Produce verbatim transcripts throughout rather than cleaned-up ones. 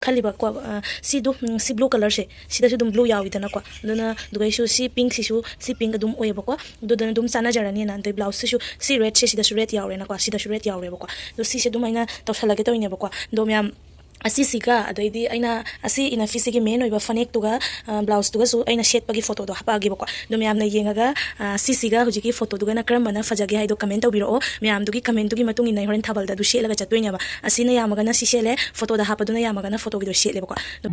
ꯈꯜꯂꯤꯕꯀꯣ꯫ ꯑ, ꯁꯤꯗꯣ, ꯎꯝ, ꯁꯤ blue colourꯁꯦ, ꯁꯤꯗꯁꯨ ꯑꯗꯨꯝ blue ꯌꯥꯎꯋꯤꯗꯅꯀꯣ꯫ ꯑꯗꯨꯅ, ꯑꯗꯨꯒ ꯑꯩꯁꯨ ꯁꯤ pinkꯁꯤꯁꯨ, ꯁꯤ pink ꯑꯗꯨꯝ ꯑꯣꯏꯌꯦꯕꯀꯣ꯫ ꯑꯗꯨꯗꯨꯅ ꯑꯗꯨꯝ ꯆꯥꯟꯅꯖꯔꯅꯤꯅ꯫ ꯑꯗꯩ blouseꯁꯤꯁꯨ ꯁꯤ redꯁꯦ ꯁꯤꯗꯁꯨ red ꯌꯥꯎꯔꯦꯅꯀꯣ, ꯁꯤꯗꯁꯨ red ꯌꯥꯎꯔꯦꯕꯀꯣ꯫ ꯑꯗꯣ ꯁꯤꯁꯦ ꯑꯗꯨꯝ ꯑꯩꯅ ꯇꯧꯁꯜꯂꯒꯦ ꯇꯧꯔꯤꯅꯦꯕꯀꯣ꯫ ꯑꯗꯣ ꯃꯌꯥꯝ, ꯑꯁꯤꯁꯤꯒ, ꯑꯗꯩꯗꯤ ꯑꯩꯅ ꯑꯁꯤ ꯏꯅꯐꯤꯁꯤꯒꯤ main ꯑꯣꯏꯕ ꯐꯅꯦꯛꯇꯨꯒ, ꯑ, blouseꯇꯨꯒꯁꯨ ꯑꯩꯅ ꯁꯦꯠꯄꯒꯤ photoꯗꯣ ꯍꯥꯄꯛꯑꯒꯦꯕꯀꯣ꯫ ꯑꯗꯣ ꯃꯌꯥꯝꯅ ꯌꯦꯡꯉꯒ, ꯑ, ꯁꯤꯁꯤꯒ ꯍꯧꯖꯤꯛꯀꯤ photoꯗꯨꯒꯅ ꯀꯔꯝꯕꯅ ꯐꯖꯒꯦ ꯍꯥꯏꯗꯣ comment ꯇꯧꯕꯤꯔꯛꯑꯣ꯫ ꯃꯌꯥꯝꯗꯨꯒꯤ commentꯗꯨꯒꯤ ꯃꯇꯨꯡ ꯏꯟꯅ ꯑꯩ ꯍꯣꯔꯦꯟ ꯊꯥꯕꯜꯗ ꯑꯗꯨ ꯁꯦꯠꯂꯒ ꯆꯠꯇꯣꯏꯅꯦꯕ꯫ ꯑꯁꯤꯅ ꯌꯥꯝꯃꯒꯅ ꯁꯤ ꯁꯦꯠꯂꯦ, photoꯗ ꯍꯥꯞꯄꯗꯨꯅ ꯌꯥꯝꯃꯒꯅ photoꯒꯤꯗꯣ ꯁꯦꯠꯂꯦꯕꯀꯣ꯫ ꯑꯗꯣ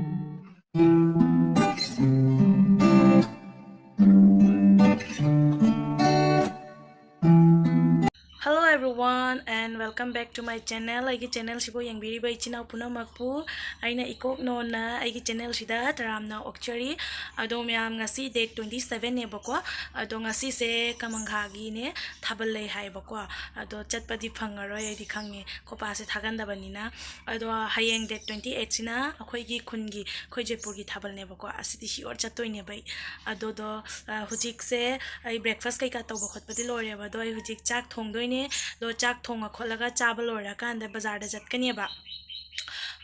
Hello everyone and welcome back to my channel. ꯑꯩꯒꯤ channelꯁꯤꯕꯨ ꯌꯦꯡꯕꯤꯔꯤꯕ ꯏꯆꯤꯟ ꯏꯅꯥꯎ ꯄꯨꯝꯅꯃꯛꯄꯨ ꯑꯩꯅ ꯏꯀꯣꯛ ꯅꯣꯟꯅ ꯑꯩꯒꯤ channelꯁꯤꯗ ꯇꯔꯥꯝꯅ ꯑꯣꯛꯆꯔꯤ꯫ ꯑꯗꯣ ꯃꯌꯥꯝ, ꯉꯁꯤ date twenty sevenꯅꯦꯕꯀꯣ꯫ ꯑꯗꯣ ꯉꯁꯤꯁꯦ ꯀꯃꯪꯈꯥꯒꯤꯅꯦ, ꯊꯥꯕꯜ ꯂꯩ ꯍꯥꯏꯌꯦꯕꯀꯣ꯫ ꯑꯗꯣ ꯆꯠꯄꯗꯤ ꯐꯪꯉꯔꯣꯏ, ꯑꯩꯗꯤ ꯈꯪꯉꯦ, ꯈꯣꯄꯥꯁꯦ ꯊꯥꯒꯟꯗꯕꯅꯤꯅ꯫ ꯑꯗꯣ ꯍꯌꯦꯡ date twenty eightꯁꯤꯅ ꯑꯩꯈꯣꯏꯒꯤ ꯈꯨꯟꯒꯤ, ꯑꯩꯈꯣꯏ ꯖꯣꯏꯄꯨꯔꯒꯤ ꯊꯥꯕꯜꯅꯦꯕꯀꯣ꯫ ꯑꯁꯤꯗꯤ sure ꯆꯠꯇꯣꯏꯅꯦꯕ ꯑꯩ꯫ ꯑꯗꯨꯗꯣ, ꯑ, ꯍꯧꯖꯤꯛꯁꯦ ꯑꯩ breakfast ꯀꯩꯀꯥ ꯇꯧꯕ ꯈꯣꯠꯄꯗꯤ ꯂꯣꯏꯔꯦꯕ꯫ ꯑꯗꯣ ꯑꯩ ꯍꯧꯖꯤꯛ ꯆꯥꯛ ꯊꯣꯡꯗꯣꯏꯅꯦ꯫ ꯑꯗꯣ ꯆꯥꯛ ꯊꯣꯡꯉ ꯈꯣꯠꯂꯒ ꯆꯥꯕ ꯂꯣꯏꯔꯀꯥꯟꯗ ꯕꯖꯥꯔꯗ ꯆꯠꯀꯅꯦꯕ꯫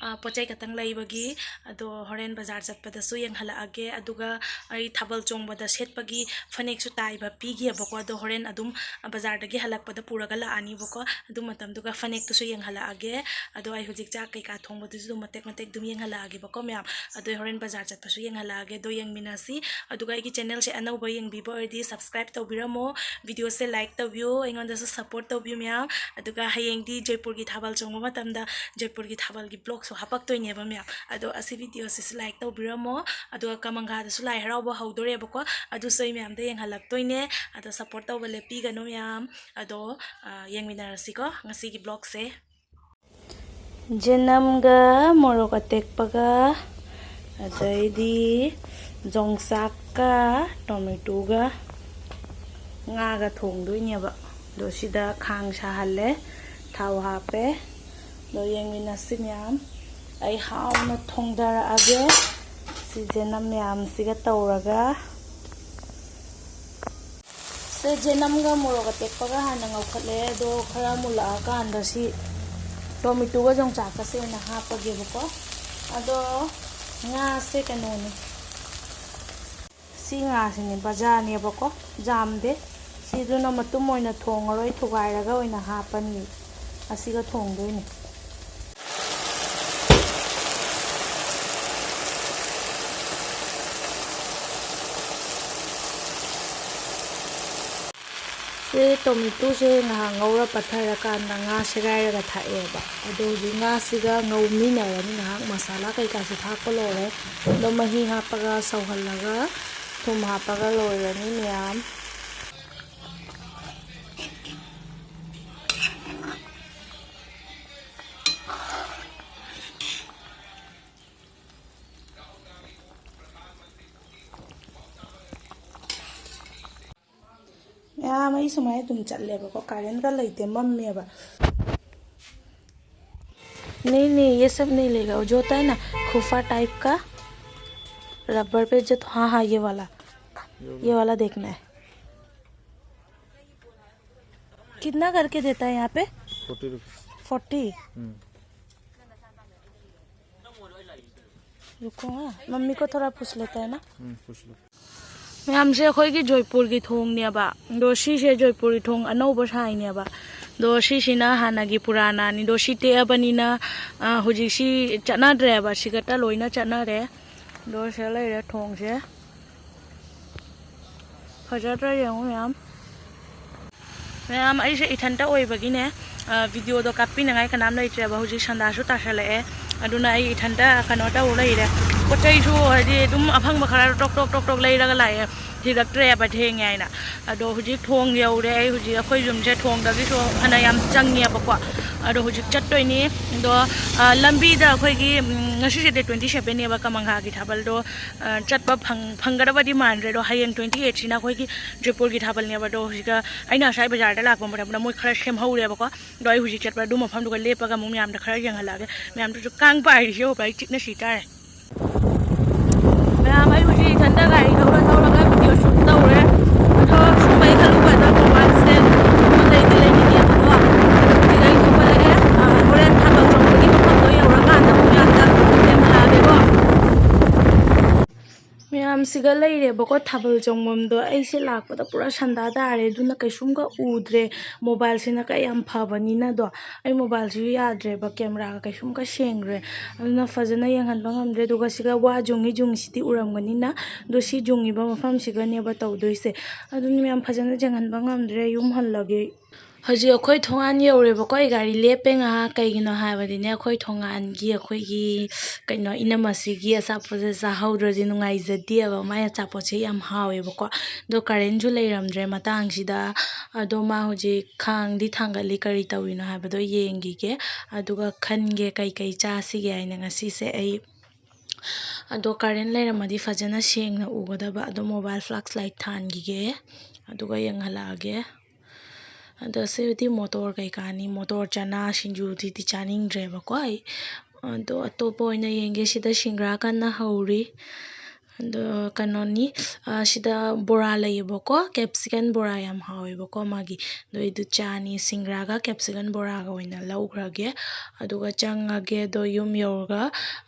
ꯑ, ꯄꯣꯠ ꯆꯩ ꯈꯛꯇꯪ ꯂꯩꯕꯒꯤ꯫ ꯑꯗꯣ ꯍꯣꯔꯦꯟ ꯕꯖꯥꯔ ꯆꯠꯄꯗꯁꯨ ꯌꯦꯡꯍꯜꯂꯛꯑꯒꯦ꯫ ꯑꯗꯨꯒ ꯑꯩ ꯊꯥꯕꯜ ꯆꯣꯡꯕꯗ ꯁꯦꯠꯄꯒꯤ ꯐꯅꯦꯛꯁꯨ ꯇꯥꯏꯕ ꯄꯤꯈꯤꯑꯕꯀꯣ꯫ ꯑꯗꯣ ꯍꯣꯔꯦꯟ ꯑꯗꯨꯝ ꯕꯖꯥꯔꯗꯒꯤ ꯍꯜꯂꯛꯄꯗ ꯄꯨꯔꯒ ꯂꯥꯛꯑꯅꯤꯕꯀꯣ꯫ ꯑꯗꯨ ꯃꯇꯝꯗꯨꯒ ꯐꯅꯦꯛꯇꯨꯁꯨ ꯌꯦꯡꯍꯜꯂꯛꯑꯒꯦ꯫ ꯑꯗꯣ ꯑꯩ ꯍꯧꯖꯤꯛ ꯆꯥꯛ ꯀꯩꯀꯥ ꯊꯣꯡꯕꯗꯨꯁꯨ ꯑꯗꯨꯝ ꯃꯇꯦꯛ ꯃꯇꯦꯛ ꯑꯗꯨꯝ ꯌꯦꯡꯍꯜꯂꯛꯑꯒꯦꯕꯀꯣ ꯃꯌꯥꯝ꯫ ꯑꯗꯣ ꯍꯣꯔꯦꯟ ꯕꯖꯥꯔ ꯆꯠꯄꯁꯨ ꯌꯦꯡꯍꯜꯂꯛꯑꯒꯦ꯫ ꯑꯗꯣ ꯌꯦꯡꯃꯤꯟꯅꯁꯤ꯫ ꯑꯗꯨꯒ ꯑꯩꯒꯤ channelꯁꯦ ꯑꯅꯧꯕ ꯌꯦꯡꯕꯤꯕ ꯑꯣꯏꯔꯗꯤ subscribe ꯇꯧꯕꯤꯔꯝꯃꯣ, videoꯁꯦ like ꯇꯧꯕꯤꯌꯨ, ꯑꯩꯉꯣꯟꯗꯁꯨ support ꯇꯧꯕꯤꯌꯨ ꯃꯌꯥꯝ꯫ ꯑꯗꯨꯒ ꯍꯌꯦꯡꯗꯤ ꯖꯣꯏꯄꯨꯔꯒꯤ ꯊꯥꯕꯜ ꯆꯣꯡꯕ ꯃꯇꯝꯗ ꯖꯣꯏꯄꯨꯔꯒꯤ ꯊꯥꯕꯜꯒꯤ vlogꯁꯨ ꯍꯥꯄꯛꯇꯣꯏꯅꯦꯕ ꯃꯌꯥꯝ꯫ ꯑꯗꯣ ꯑꯁꯤ videoꯁꯤꯁꯨ like ꯇꯧꯕꯤꯔꯝꯃꯣ꯫ ꯑꯗꯨꯒ ꯀꯃꯪꯒꯥꯗꯁꯨ ꯂꯥꯏ ꯍꯔꯥꯎꯕ ꯍꯧꯗꯣꯔꯦꯕꯀꯣ, ꯑꯗꯨꯁꯨ ꯑꯩ ꯃꯌꯥꯝꯗ ꯌꯦꯡꯍꯜꯂꯛꯇꯣꯏꯅꯦ꯫ ꯑꯗꯣ support ꯇꯧꯕ ꯂꯦꯞꯄꯤꯒꯅꯨ ꯃꯌꯥꯝ꯫ ꯑꯗꯣ, ꯑ, ꯌꯦꯡꯃꯤꯟꯅꯔꯁꯤꯀꯣ ꯉꯁꯤꯒꯤ vlogꯁꯦ꯫ ꯖꯦꯅꯝꯒ ꯃꯣꯔꯣꯛ ꯑꯇꯦꯛꯄꯒ, ꯑꯗꯩꯗꯤ ꯌꯣꯡꯆꯥꯛꯀ ꯇꯣꯃꯦꯇꯣꯒ ꯉꯥꯒ ꯊꯣꯡꯗꯣꯏꯅꯦꯕ꯫ ꯑꯗꯣ ꯁꯤꯗ ꯈꯥꯡ ꯁꯥꯍꯜꯂꯦ, ꯊꯥꯎ ꯍꯥꯞꯄꯦ꯫ ꯑꯗꯣ ꯌꯦꯡꯃꯤꯟꯅꯁꯤ ꯃꯌꯥꯝ꯫ ꯑꯩ ꯍꯥꯎꯅ ꯊꯣꯡꯗꯔꯛꯑꯒꯦ꯫ ꯁꯤ ꯖꯦꯅꯝ ꯃꯌꯥꯝꯁꯤꯒ ꯇꯧꯔꯒ꯫ ꯁꯦ, ꯖꯦꯅꯝꯒ ꯃꯣꯔꯣꯛ ꯑꯇꯦꯛꯄꯒ ꯍꯥꯟꯅ ꯉꯧꯈꯠꯂꯦ꯫ ꯑꯗꯣ ꯈꯔ ꯃꯨꯜꯂꯛꯑꯀꯥꯟꯗ ꯁꯤ ꯇꯣꯃꯦꯇꯣꯒ ꯌꯣꯡꯆꯥꯛꯀꯁꯦ ꯑꯣꯏꯅ ꯍꯥꯞꯄꯒꯦꯕꯀꯣ꯫ ꯑꯗꯣ ꯉꯥꯁꯦ ꯀꯩꯅꯣꯅꯦ, ꯁꯤ ꯉꯥꯁꯤꯅꯦ, ꯕꯖꯥꯔꯅꯦꯕꯀꯣ, ꯖꯥꯝꯗꯦ꯫ ꯁꯤꯗꯨꯅ ꯃꯇꯨꯝ ꯑꯣꯏꯅ ꯊꯣꯡꯉꯔꯣꯏ, ꯊꯨꯒꯥꯏꯔꯒ ꯑꯣꯏꯅ ꯍꯥꯞꯄꯅꯤ꯫ ꯑꯁꯤꯒ ꯊꯣꯡꯗꯣꯏꯅꯦ꯫ ꯁꯦ ꯇꯣꯃꯦꯇꯣꯁꯦ ꯉꯥꯏꯍꯥꯛ ꯉꯧꯔ ꯄꯠꯊꯔꯀꯥꯟꯗ ꯉꯥ ꯁꯦꯒꯥꯏꯔꯒ ꯊꯥꯛꯑꯦꯕ꯫ ꯑꯗꯣ ꯍꯧꯖꯤꯛ ꯉꯥꯁꯤꯒ ꯉꯧꯃꯤꯟꯅꯔꯅꯤ ꯉꯥꯏꯍꯥꯛ꯫ ꯃꯁꯥꯂꯥ ꯀꯩꯀꯥꯁꯨ ꯊꯥꯛꯄ ꯂꯣꯏꯔꯦ꯫ ꯑꯗꯣ ꯃꯍꯤ ꯍꯥꯞꯄꯒ ꯁꯧꯍꯜꯂꯒ ꯊꯨꯝ ꯍꯥꯞꯄꯒ ꯂꯣꯏꯔꯅꯤ ꯃꯌꯥꯝ꯫ ꯃꯌꯥꯝ ꯑꯩ ꯁꯨꯃꯥꯏꯅ ꯑꯗꯨꯝ ꯆꯠꯂꯦꯕꯀꯣ, ꯀꯔꯦꯟꯒ ꯂꯩꯇꯦ, ꯃꯝꯃꯦꯕ꯫ नहीं नहीं, ये सब नहीं लेगा। वो जो होता है ना, खुफा टाइप का रबर पे जो, हाँ हाँ, ये वाला, ये वाला देखना है। कितना करके देता है यहाँ पे? Forty rupees. फोर्टी। रुको, हाँ, मम्मी को थोड़ा पूछ लेता है ना। ꯃꯌꯥꯝꯁꯦ ꯑꯩꯈꯣꯏꯒꯤ ꯖꯣꯏꯄꯨꯔꯒꯤ ꯊꯣꯡꯅꯦꯕ꯫ ꯑꯗꯣ ꯁꯤꯁꯦ ꯖꯣꯏꯄꯨꯔꯒꯤ ꯊꯣꯡ ꯑꯅꯧꯕ ꯁꯥꯏꯅꯦꯕ꯫ ꯑꯗꯣ ꯁꯤꯁꯤꯅ ꯍꯥꯟꯅꯒꯤ ꯄꯨꯔꯥꯅꯥꯅꯤ꯫ ꯑꯗꯣ ꯁꯤ ꯇꯦꯛꯑꯕꯅꯤꯅ, ꯑ, ꯍꯧꯖꯤꯛꯁꯤ ꯆꯠꯅꯗ꯭ꯔꯦꯕ꯫ ꯁꯤꯒꯇ ꯂꯣꯏꯅ ꯆꯠꯅꯔꯦ꯫ ꯑꯗꯣ ꯁꯤꯗ ꯂꯩꯔꯦ ꯊꯣꯡꯁꯦ꯫ ꯐꯖꯗ꯭ꯔꯥ ꯌꯦꯡꯉꯨ ꯃꯌꯥꯝ꯫ ꯃꯌꯥꯝ, ꯑꯩꯁꯦ ꯏꯊꯟꯇ ꯑꯣꯏꯕꯒꯤꯅꯦ, ꯑ, ꯚꯤꯗꯤꯑꯣꯗꯣ ꯀꯥꯞꯄꯤꯅꯉꯥꯏ ꯀꯅꯥꯝ ꯂꯩꯇ꯭ꯔꯦꯕ꯫ ꯍꯧꯖꯤꯛ ꯁꯟꯗꯥꯁꯨ ꯇꯥꯁꯜꯂꯛꯑꯦ꯫ ꯑꯗꯨꯅ ꯑꯩ ꯏꯊꯟꯇ ꯀꯩꯅꯣ ꯇꯧ ꯂꯩꯔꯦ꯫ ꯄꯣꯠ ꯆꯩꯁꯨ ꯍꯥꯏꯗꯤ ꯑꯗꯨꯝ ꯑꯐꯪꯕ ꯈꯔ ꯇꯣꯛ ꯇꯣꯛ ꯇꯣꯛ ꯇꯣꯛ ꯂꯩꯔꯒ ꯂꯥꯛꯑꯦ꯫ ꯊꯤꯔꯛꯇ꯭ꯔꯦꯕ, ꯊꯦꯡꯉꯦ ꯍꯥꯏꯅ꯫ ꯑꯗꯣ ꯍꯧꯖꯤꯛ ꯊꯣꯡ ꯌꯧꯔꯦ꯫ ꯑꯩ ꯍꯧꯖꯤꯛ ꯑꯩꯈꯣꯏ ꯌꯨꯝꯁꯦ ꯊꯣꯡꯗꯒꯤꯁꯨ ꯐꯅ ꯌꯥꯝ ꯆꯪꯉꯦꯕꯀꯣ꯫ ꯑꯗꯣ ꯍꯧꯖꯤꯛ ꯆꯠꯇꯣꯏꯅꯤ꯫ ꯑꯗꯣ, ꯑ, ꯂꯝꯕꯤꯗ ꯑꯩꯈꯣꯏꯒꯤ, ꯎꯝ, ꯉꯁꯤꯁꯦ ꯗꯦꯠ ꯇ꯭ꯋꯦꯟꯇꯤ ꯁꯕꯦꯟꯅꯦꯕ, ꯀꯃꯪꯍꯥꯒꯤ ꯊꯥꯕꯜꯗꯣ, ꯑ, ꯆꯠꯄ ꯐꯪ-, ꯐꯪꯒꯗꯕꯗꯤ ꯃꯥꯟꯗ꯭ꯔꯦ꯫ ꯑꯗꯣ ꯍꯌꯦꯡ ꯇ꯭ꯋꯦꯟꯇꯤ ꯑꯩꯠꯁꯤꯅ ꯑꯩꯈꯣꯏꯒꯤ ꯖꯣꯏꯄꯨꯔꯒꯤ ꯊꯥꯕꯜꯅꯦꯕ꯫ ꯑꯗꯣ ꯍꯧꯖꯤꯛꯀ ꯑꯩꯅ ꯉꯁꯥꯏ ꯕꯖꯥꯔꯗ ꯂꯥꯛꯄ ꯃꯇꯝꯗ ꯃꯣꯏ ꯈꯔ ꯁꯦꯝꯍꯧꯔꯦꯕꯀꯣ꯫ ꯑꯗꯣ ꯑꯩ ꯍꯧꯖꯤꯛ ꯆꯠꯄ ꯑꯗꯨ ꯃꯐꯝꯗꯨꯒ ꯂꯦꯞꯄꯒ ꯑꯃꯨꯛ ꯃꯌꯥꯝꯗ ꯈꯔ ꯌꯦꯡꯍꯜꯂꯛꯑꯒꯦ꯫ ꯃꯌꯥꯝꯗꯨꯁꯨ ꯀꯥꯡ ꯄꯥꯏꯔꯤꯁꯦ ꯌꯦꯡꯉꯨ, ꯑꯩ ꯆꯤꯛꯅ ꯁꯤ ꯇꯥꯔꯦ꯫ ꯃꯌꯥꯝ, ꯑꯩ ꯍꯧꯖꯤꯛ ꯏꯊꯟꯇ ꯒꯥꯔꯤ ꯊꯧꯔ ꯊꯧꯔꯒ ꯚꯤꯗꯤꯑꯣ ꯁꯨꯠ ꯇꯧꯔꯦ꯫ ꯑꯗꯣ ꯁꯨꯝ ꯑꯩ ꯈꯜꯂꯨꯕꯗ ꯃꯣꯕꯥꯏꯜꯁꯦ ꯑꯃ ꯂꯩꯗꯤ ꯂꯩꯅꯤꯡꯉꯦꯕꯀꯣ꯫ ꯑꯗꯣ ꯍꯧꯖꯤꯛ ꯑꯩ ꯊꯧꯒꯠꯂꯛꯑꯦ꯫ ꯑ, ꯍꯣꯔꯦꯟ ꯊꯥꯕꯜ ꯆꯣꯡꯕꯒꯤ ꯃꯐꯝꯗꯣ ꯌꯧꯔꯀꯥꯟꯗ ꯑꯃꯨꯛ ꯃꯌꯥꯝꯗ ꯃꯌꯥꯝꯁꯤꯒ ꯂꯩꯔꯦꯕꯀꯣ ꯊꯥꯕꯜ ꯆꯣꯡꯐꯝꯗꯣ꯫ ꯑꯩꯁꯦ ꯂꯥꯛꯄꯗ ꯄꯨꯔꯥ ꯁꯟꯗꯥ ꯇꯥꯔꯦ, ꯑꯗꯨꯅ ꯀꯩꯁꯨꯝꯒ ꯎꯗ꯭ꯔꯦ꯫ ꯃꯣꯕꯥꯏꯜꯁꯤꯅ ꯀꯌꯥꯝ ꯐꯕꯅꯤꯅꯗꯣ꯫ ꯑꯩ ꯃꯣꯕꯥꯏꯜꯁꯤꯁꯨ ꯌꯥꯗ꯭ꯔꯦꯕ, ꯀꯦꯃꯦꯔꯥꯒ ꯀꯩꯁꯨꯝꯀ ꯁꯦꯡꯗ꯭ꯔꯦ꯫ ꯑꯗꯨꯅ ꯐꯖꯅ ꯌꯦꯡꯍꯟꯕ ꯉꯝꯗ꯭ꯔꯦ꯫ ꯑꯗꯨꯒ ꯁꯤꯒ ꯋꯥ ꯖꯨꯡꯉꯤ ꯖꯨꯡꯉꯤꯁꯤꯗꯤ ꯎꯔꯝꯒꯅꯤꯅ, ꯑꯗꯣ ꯁꯤ ꯖꯨꯡꯉꯤꯕ ꯃꯐꯝꯁꯤꯒꯅꯦꯕ ꯇꯧꯗꯣꯏꯁꯦ꯫ ꯑꯗꯨꯅ ꯃꯌꯥꯝ ꯐꯖꯅ ꯌꯦꯡꯍꯟꯕ ꯉꯝꯗ꯭ꯔꯦ, ꯌꯨꯝ ꯍꯜꯂꯒꯦ꯫ ꯍꯧꯖꯤꯛ ꯑꯩꯈꯣꯏ ꯊꯣꯡꯒꯥꯟ ꯌꯧꯔꯦꯕꯀꯣ꯫ ꯑꯩ ꯒꯥꯔꯤ ꯂꯦꯞꯄꯦ ꯉꯥꯏꯍꯥꯛ꯫ ꯀꯩꯒꯤꯅꯣ ꯍꯥꯏꯕꯗꯤꯅꯦ, ꯑꯩꯈꯣꯏ ꯊꯣꯡꯒꯥꯟꯒꯤ ꯑꯩꯈꯣꯏꯒꯤ ꯀꯩꯅꯣ ꯏꯅꯝꯃꯁꯤꯒꯤ ꯑꯆꯥꯄꯣꯠꯁꯦ ꯆꯥꯍꯧꯗ꯭ꯔꯗꯤ ꯅꯨꯡꯉꯥꯏꯖꯗꯦꯕ꯫ ꯃꯥꯏ ꯑꯆꯥꯄꯣꯠꯁꯦ ꯌꯥꯝ ꯍꯥꯎꯋꯦꯕꯀꯣ꯫ ꯑꯗꯣ ꯀꯔꯦꯟꯁꯨ ꯂꯩꯔꯝꯗ꯭ꯔꯦ ꯃꯇꯥꯡꯁꯤꯗ꯫ ꯑꯗꯣ ꯃꯥ ꯍꯧꯖꯤꯛ ꯈꯥꯡꯗꯤ ꯊꯥꯡꯒꯠꯂꯤ, ꯀꯔꯤ ꯇꯧꯔꯤꯅꯣ ꯍꯥꯏꯕꯗꯣ ꯌꯦꯡꯈꯤꯒꯦ꯫ ꯑꯗꯨꯒ ꯈꯟꯒꯦ ꯀꯩꯀꯩ ꯆꯥꯁꯤꯒꯦ ꯍꯥꯏꯅ ꯉꯁꯤꯁꯦ ꯑꯩ꯫ ꯑꯗꯣ ꯀꯔꯦꯟ ꯂꯩꯔꯝꯃꯗꯤ ꯐꯖꯅ ꯁꯦꯡꯅ ꯎꯒꯗꯕ꯫ ꯑꯗꯣ ꯃꯣꯕꯥꯏꯜ ꯐ꯭ꯂꯥꯁ ꯂꯥꯏꯠ ꯊꯥꯟꯈꯤꯒꯦ, ꯑꯗꯨꯒ ꯌꯦꯡꯍꯜꯂꯛꯑꯒꯦ꯫ ꯑꯗꯣ ꯁꯤꯗꯤ ꯃꯣꯇꯣꯔ ꯀꯩꯀꯥꯅꯤ꯫ ꯃꯣꯇꯣꯔ ꯆꯅꯥ ꯁꯤꯡꯖꯨꯗꯨꯗꯤ ꯆꯥꯅꯤꯡꯗ꯭ꯔꯦꯕꯀꯣ ꯑꯩ꯫ ꯑꯗꯣ ꯑꯇꯣꯞꯄ ꯑꯣꯏꯅ ꯌꯦꯡꯒꯦ꯫ ꯁꯤꯗ ꯁꯤꯡꯒ꯭ꯔꯥ ꯀꯟꯅ ꯍꯧꯔꯤ꯫ ꯑꯗꯣ ꯀꯩꯅꯣꯅꯤ, ꯑ, ꯁꯤꯗ ꯕꯣꯔꯥ ꯂꯩꯌꯦꯕꯀꯣ, ꯀꯦꯞꯁꯤꯀꯟ ꯕꯣꯔꯥ ꯌꯥꯝ ꯍꯥꯎꯋꯦꯕꯀꯣ ꯃꯥꯒꯤ꯫ ꯑꯗꯣ ꯑꯩꯗꯨ ꯆꯥꯅꯤ, ꯁꯤꯡꯒ꯭ꯔꯥꯒ ꯀꯦꯞꯁꯤꯀꯟ ꯕꯣꯔꯥꯒ ꯑꯣꯏꯅ ꯂꯧꯈ꯭ꯔꯒꯦ꯫ ꯑꯗꯨꯒ ꯆꯪꯉꯒꯦ꯫ ꯑꯗꯣ ꯌꯨꯝ ꯌꯧꯔꯒ,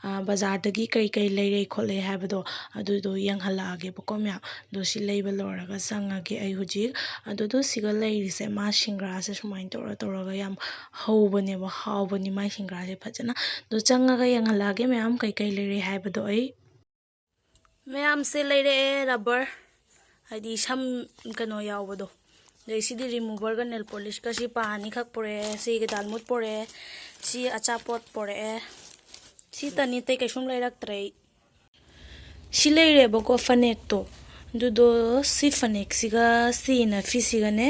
ꯑ, ꯕꯖꯥꯔꯗꯒꯤ ꯀꯩ ꯀꯩ ꯂꯩꯔꯦ ꯈꯣꯠꯂꯦ ꯍꯥꯏꯕꯗꯣ ꯑꯗꯨꯗꯣ ꯌꯦꯡꯍꯜꯂꯛꯑꯒꯦꯕꯀꯣ ꯃꯌꯥꯝ꯫ ꯑꯗꯣ ꯁꯤ ꯂꯩꯕ ꯂꯣꯏꯔꯒ ꯆꯪꯉꯒꯦ ꯑꯩ ꯍꯧꯖꯤꯛ꯫ ꯑꯗꯨꯗꯣ ꯁꯤꯒ ꯂꯩꯔꯤꯁꯦ ꯃꯥ ꯁꯤꯡꯒ꯭ꯔꯥꯁꯦ ꯁꯨꯃꯥꯏꯅ ꯇꯧꯔ ꯇꯧꯔꯒ ꯌꯥꯝ ꯍꯧꯕꯅꯦꯕ, ꯍꯥꯎꯕꯅꯤ ꯃꯥꯏ ꯁꯤꯡꯒ꯭ꯔꯥꯁꯦ ꯐꯖꯅ꯫ ꯑꯗꯣ ꯆꯪꯉꯒ ꯌꯦꯡꯍꯜꯂꯛꯑꯒꯦ ꯃꯌꯥꯝ ꯀꯩ ꯀꯩ ꯂꯩꯔꯦ ꯍꯥꯏꯕꯗꯣ ꯑꯩ꯫ ꯃꯌꯥꯝꯁꯦ ꯂꯩꯔꯛꯑꯦ ꯔꯕꯔ, ꯍꯥꯏꯗꯤ ꯁꯝ ꯀꯩꯅꯣ ꯌꯥꯎꯕꯗꯣ꯫ ꯑꯗꯩ ꯁꯤꯗꯤ ꯔꯤꯃꯨꯚꯔꯒ ꯅꯦꯜ ꯄꯣꯂꯤꯁꯀ꯫ ꯁꯤ ꯄꯥ ꯑꯅꯤꯈꯛ ꯄꯨꯔꯛꯑꯦ꯫ ꯁꯤ ꯒꯤꯗꯥꯜꯃꯨꯠ ꯄꯨꯔꯛꯑꯦ꯫ ꯁꯤ ꯑꯆꯥꯄꯣꯠ ꯄꯨꯔꯛꯑꯦ꯫ ꯁꯤ ꯇꯅꯤ, ꯑꯇꯩ ꯀꯩꯁꯨꯝ ꯂꯩꯔꯛꯇ꯭ꯔꯦ ꯑꯩ꯫ ꯁꯤ ꯂꯩꯔꯦꯕꯀꯣ ꯐꯅꯦꯛꯇꯣ꯫ ꯑꯗꯨꯗꯣ ꯁꯤ ꯐꯅꯦꯛꯁꯤꯒ ꯁꯤ ꯏꯅꯐꯤꯁꯤꯒꯅꯦ,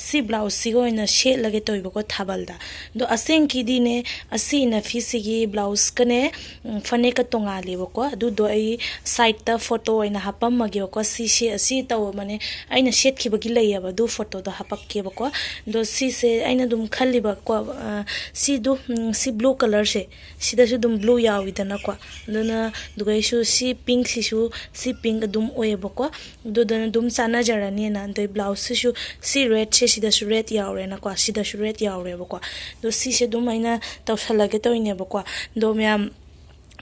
ꯁꯤ ꯕ꯭ꯂꯥꯎꯁꯁꯤꯒ ꯑꯣꯏꯅ ꯁꯦꯠꯂꯒꯦ ꯇꯧꯋꯦꯕꯀꯣ ꯊꯥꯕꯜꯗ꯫ ꯑꯗꯣ ꯑꯁꯦꯡꯀꯤꯗꯤꯅꯦ, ꯑꯁꯤ ꯏꯅꯐꯤꯁꯤꯒꯤ ꯕ꯭ꯂꯥꯎꯁꯀꯅꯦ, ꯎꯝ, ꯐꯅꯦꯛꯀ ꯇꯣꯡꯉꯥꯜꯂꯦꯕꯀꯣ꯫ ꯑꯗꯨꯗꯣ ꯑꯩ ꯁꯥꯏꯠꯇ ꯐꯣꯇꯣ ꯑꯣꯏꯅ ꯍꯥꯞꯄꯝꯃꯒꯦꯕꯀꯣ꯫ ꯁꯤ, ꯁꯤ, ꯁꯤ ꯇꯧꯔꯝꯕꯅꯦ, ꯑꯩꯅ ꯁꯦꯠꯈꯤꯕꯒꯤ ꯂꯩꯌꯦꯕ, ꯑꯗꯨ ꯐꯣꯇꯣꯗꯣ ꯍꯥꯄꯛꯀꯦꯕꯀꯣ꯫ ꯑꯗꯣ ꯁꯤꯁꯦ ꯑꯩꯅ ꯑꯗꯨꯝ ꯈꯜꯂꯤꯕꯀꯣ, ꯑ, ꯁꯤꯗꯣ, ꯎꯝ, ꯁꯤ ꯕ꯭ꯂꯨ ꯀꯂꯔꯁꯦ, ꯁꯤꯗꯁꯨ ꯑꯗꯨꯝ ꯕ꯭ꯂꯨ ꯌꯥꯎꯋꯤꯗꯅꯀꯣ꯫ ꯑꯗꯨꯅ, ꯑꯗꯨꯒꯩꯁꯨ ꯁꯤ ꯄꯤꯡꯁꯤꯁꯨ, ꯁꯤ ꯄꯤꯡ ꯑꯗꯨꯝ ꯑꯣꯏꯌꯦꯕꯀꯣ꯫ ꯑꯗꯨꯗꯨꯅ ꯑꯗꯨꯝ ꯆꯥꯟꯅꯖꯔꯅꯤꯅ꯫ ꯑꯗꯩ ꯕ꯭ꯂꯥꯎꯁꯁꯤꯁꯨ ꯁꯤ ꯔꯦꯗꯁꯦ ꯁꯤꯗꯁꯨ ꯔꯦꯗ ꯌꯥꯎꯔꯦꯅꯀꯣ, ꯁꯤꯗꯁꯨ ꯔꯦꯗ ꯌꯥꯎꯔꯦꯕꯀꯣ꯫ ꯑꯗꯣ ꯁꯤꯁꯦ ꯑꯗꯨꯝ ꯑꯩꯅ ꯇꯧꯁꯜꯂꯒꯦ ꯇꯧꯔꯤꯅꯦꯕꯀꯣ꯫ ꯑꯗꯣ ꯃꯌꯥꯝ,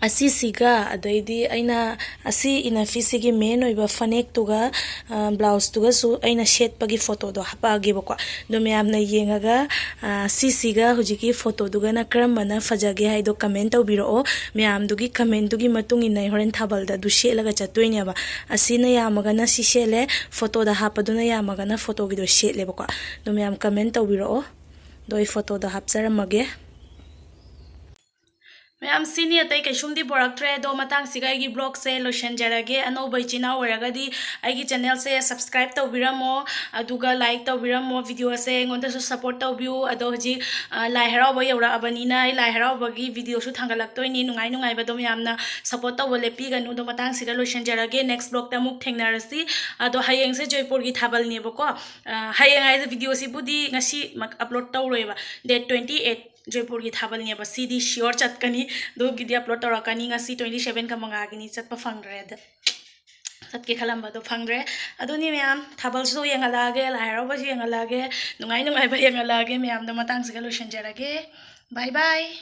ꯑꯁꯤꯁꯤꯒ, ꯑꯗꯩꯗꯤ ꯑꯩꯅ ꯑꯁꯤ ꯏꯅꯐꯤꯁꯤꯒꯤ ꯃꯦꯟ ꯑꯣꯏꯕ ꯐꯅꯦꯛꯇꯨꯒ, ꯑ, ꯕ꯭ꯂꯥꯎꯁꯇꯨꯒꯁꯨ ꯑꯩꯅ ꯁꯦꯠꯄꯒꯤ ꯐꯣꯇꯣꯗꯣ ꯍꯥꯞꯄꯛꯑꯒꯦꯕꯀꯣ꯫ ꯑꯗꯣ ꯃꯌꯥꯝꯅ ꯌꯦꯡꯉꯒ, ꯑ, ꯁꯤꯁꯤꯒ ꯍꯧꯖꯤꯛꯀꯤ ꯐꯣꯇꯣꯗꯨꯒꯅ ꯀꯔꯝꯕꯅ ꯐꯖꯒꯦ ꯍꯥꯏꯗꯣ ꯀꯃꯦꯟ ꯇꯧꯕꯤꯔꯛꯑꯣ꯫ ꯃꯌꯥꯝꯗꯨꯒꯤ ꯀꯃꯦꯟꯗꯨꯒꯤ ꯃꯇꯨꯡ ꯏꯟꯅ ꯑꯩ ꯍꯣꯔꯦꯟ ꯊꯥꯕꯜꯗ ꯑꯗꯨ ꯁꯦꯠꯂꯒ ꯆꯠꯇꯣꯏꯅꯦꯕ꯫ ꯑꯁꯤꯅ ꯌꯥꯝꯃꯒꯅ ꯁꯤ ꯁꯦꯠꯂꯦ, ꯐꯣꯇꯣꯗ ꯍꯥꯞꯄꯗꯨꯅ ꯌꯥꯝꯃꯒꯅ ꯐꯣꯇꯣꯒꯤꯗꯣ ꯁꯦꯠꯂꯦꯕꯀꯣ꯫ ꯑꯗꯣ ꯃꯌꯥꯝ ꯀꯃꯦꯟ ꯇꯧꯕꯤꯔꯛꯑꯣ꯫ ꯑꯗꯣ ꯑꯩ ꯐꯣꯇꯣꯗꯣ ꯍꯥꯞꯆꯔꯝꯃꯒꯦ꯫ ꯃꯌꯥꯝ, ꯁꯤꯅꯤ, ꯑꯇꯩ ꯀꯩꯁꯨꯝꯗꯤ ꯄꯣꯔꯛꯇ꯭ꯔꯦ꯫ ꯑꯗꯣ ꯃꯇꯥꯡꯁꯤꯒ ꯑꯩꯒꯤ ꯕ꯭ꯂꯣꯒꯁꯦ ꯂꯣꯏꯁꯤꯟꯖꯔꯒꯦ꯫ ꯑꯅꯧꯕ ꯏꯆꯤꯟ ꯏꯅꯥꯎ ꯑꯣꯏꯔꯒꯗꯤ ꯑꯩꯒꯤ ꯆꯦꯅꯦꯜꯁꯦ ꯁꯕꯁꯀ꯭ꯔꯥꯏꯕ ꯇꯧꯕꯤꯔꯝꯃꯣ, ꯑꯗꯨꯒ ꯂꯥꯏꯛ ꯇꯧꯕꯤꯔꯝꯃꯣ, ꯚꯤꯗꯤꯑꯣꯁꯦ ꯑꯩꯉꯣꯟꯗꯁꯨ ꯁꯞꯄꯣꯔꯠ ꯇꯧꯕꯤꯌꯨ꯫ ꯑꯗꯣ ꯍꯧꯖꯤꯛ, ꯑ, ꯂꯥꯏ ꯍꯔꯥꯎꯕ ꯌꯧꯔꯛꯑꯕꯅꯤꯅ ꯑꯩ ꯂꯥꯏ ꯍꯔꯥꯎꯕꯒꯤ ꯚꯤꯗꯤꯑꯣꯁꯨ ꯊꯥꯡꯒꯠꯂꯛꯇꯣꯏꯅꯤ꯫ ꯅꯨꯡꯉꯥꯏ ꯅꯨꯡꯉꯥꯏꯕꯗꯣ ꯃꯌꯥꯝꯅ ꯁꯞꯄꯣꯔꯠ ꯇꯧꯕ ꯂꯦꯞꯄꯤꯒꯅꯨ꯫ ꯑꯗꯣ ꯃꯇꯥꯡꯁꯤꯒ ꯂꯣꯏꯁꯤꯟꯖꯔꯒꯦ꯫ ꯅꯦꯛꯁ ꯕ꯭ꯂꯣꯒꯇ ꯑꯃꯨꯛ ꯊꯦꯡꯅꯔꯁꯤ꯫ ꯑꯗꯣ ꯍꯌꯦꯡꯁꯦ ꯖꯣꯏꯄꯨꯔꯒꯤ ꯊꯥꯕꯜꯅꯦꯕꯀꯣ꯫ ꯑ, ꯍꯌꯦꯡ ꯍꯥꯏꯁꯦ ꯚꯤꯗꯤꯑꯣꯁꯤꯕꯨꯗꯤ ꯉꯁꯤꯃꯛ ꯑꯞꯂꯣꯗ ꯇꯧꯔꯣꯏꯕ꯫ ꯗꯦꯠ ꯇ꯭ꯋꯦꯟꯇꯤ ꯑꯩꯠ ꯖꯣꯏꯄꯨꯔꯒꯤ ꯊꯥꯕꯜꯅꯦꯕ꯫ ꯁꯤꯗꯤ ꯁꯤꯌꯣꯔ ꯆꯠꯀꯅꯤ, ꯑꯗꯨꯒꯤꯗꯤ ꯑꯞꯂꯣꯗ ꯇꯧꯔꯛꯀꯅꯤ꯫ ꯉꯁꯤ ꯇ꯭ꯋꯦꯟꯇꯤ ꯁꯕꯦꯟꯒ ꯃꯉꯥꯒꯤꯅꯤ, ꯆꯠꯄ ꯐꯪꯗ꯭ꯔꯦ꯫ ꯑꯗ ꯆꯠꯀꯦ ꯈꯜꯂꯝꯕꯗꯣ ꯐꯪꯗ꯭ꯔꯦ꯫ ꯑꯗꯨꯅꯤ ꯃꯌꯥꯝ, ꯊꯥꯕꯜꯁꯨ ꯌꯦꯡꯍꯜꯂꯛꯑꯒꯦ, ꯂꯥꯏ ꯍꯔꯥꯎꯕꯁꯨ ꯌꯦꯡꯍꯜꯂꯛꯑꯒꯦ, ꯅꯨꯡꯉꯥꯏ ꯅꯨꯡꯉꯥꯏꯕ ꯌꯦꯡꯍꯜꯂꯛꯑꯒꯦ꯫ ꯃꯌꯥꯝꯗꯣ ꯃꯇꯥꯡꯁꯤꯒ ꯂꯣꯏꯁꯤꯟꯖꯔꯒꯦ꯫ ꯕꯥꯏ ꯕꯥꯏ꯫